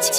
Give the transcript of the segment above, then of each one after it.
T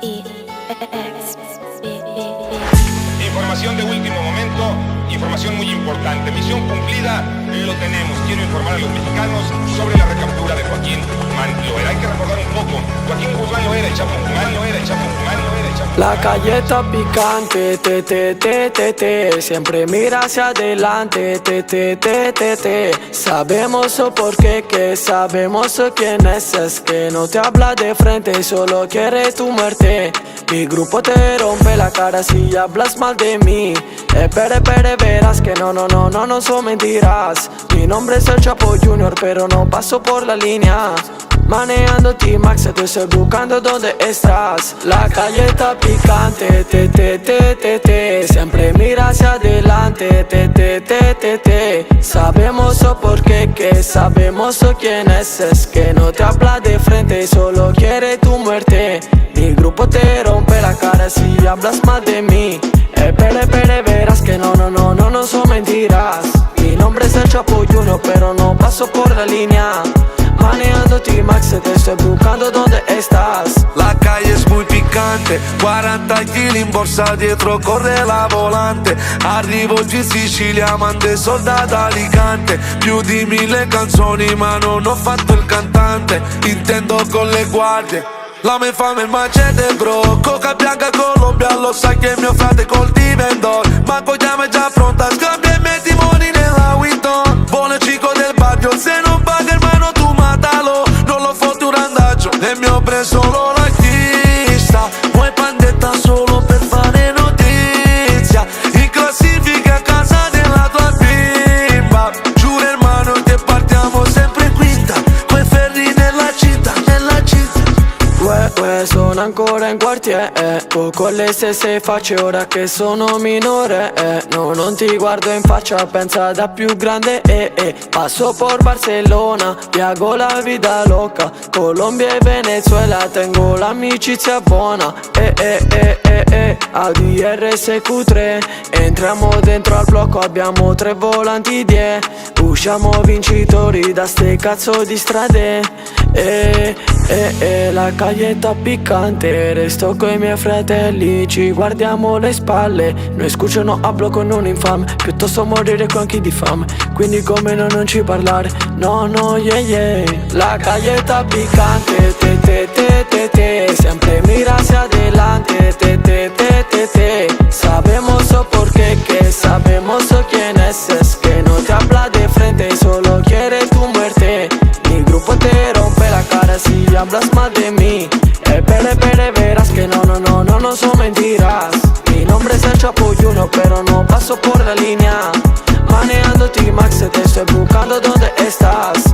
E X B B B. Información de último momento, información muy importante. Misión cumplida, lo tenemos. Quiero informar a los mexicanos sobre la recaptura de Joaquín Guzmán Loera. Hay que recordar un poco. Joaquín Guzmán Loera, el Chapo Guzmán Loera, el Chapo Guzmán Loera, el Chapo La calle está picante, te, te, te, te, te. Siempre mira hacia adelante, te, te, te, te, te. Sabemos o por qué, que sabemos quién es que no te habla de frente, solo quiere tu muerte. Mi grupo te rompe la cara si hablas mal de mí. Espere, espere, verás que no, no, no, no, no son mentiras. Mi nombre es el Chapo Junior, pero no paso por la línea. Manejando T-Max, te estoy buscando dónde estás. La calle está picante, te, te, te, te, te. Siempre mira hacia adelante, te, te, te, te, te. Sabemos o por qué, que sabemos o quién es que no te habla de frente, solo quiere tu muerte. Mi grupo te rompe la cara si hablas mal de mí. Espere, espere, verás que no, no, no, no, no son mentiras. Mi nombre es el Chapo Junior, pero no paso por la línea. Manejando T-Max, te estoy buscando dónde estás. La calle è muy piccante, 40 kg in borsa dietro corre la volante. Arrivo in Sicilia, mando soldi ad Alicante. Più di 1000 canzoni ma non ho fatto il cantante. Intendo con le guardie. La mia fame è il machete bro. Coca bianca Colombia, lo sai che mio frate col divendor. Manco chiama è già pronta, scambia e metti money nella Vuitton. Buono chico del barrio, se non paga hermano tu mátalo. Non lo fotti un randagio, e mi ho preso solo l'artista. Vuoi pandetta solo per fare notizia. In classifica a casa della tua bimba. Giuro hermano che partiamo sempre in quinta. Coi ferri nella città, nella città. Uè, uè, sono ancora in quartiere, con le stesse facce ora che sono minore, No, non ti guardo in faccia, pensa da più grande. Passo por Barcellona, viago la vida loca. Colombia e Venezuela, tengo l'amicizia buona, eh. Audi RSQ3, entriamo dentro al blocco, abbiamo tre volanti die. Usciamo vincitori da ste cazzo di strade, La calle está piccante, resto coi miei fratelli, ci guardiamo le spalle. Noi scucho no hablo con un infame, piuttosto morire con chi di fame. Quindi come no non ci parlare, no no yeah. La calle está piccante, te te te te te. Siempre mira hacia adelante, te te te te te. Sabemos o por qué, que sabemos o quién es que no te habla de frente, solo quiere tu muerte. Mi grupo te rompe la cara si hablas mal de mí. Espere, espere, verás que no, no, no, no, no son mentiras. Mi nombre es el Chapo Junior, pero no paso por la línea. Manejando T-Max, te estoy buscando dónde estás.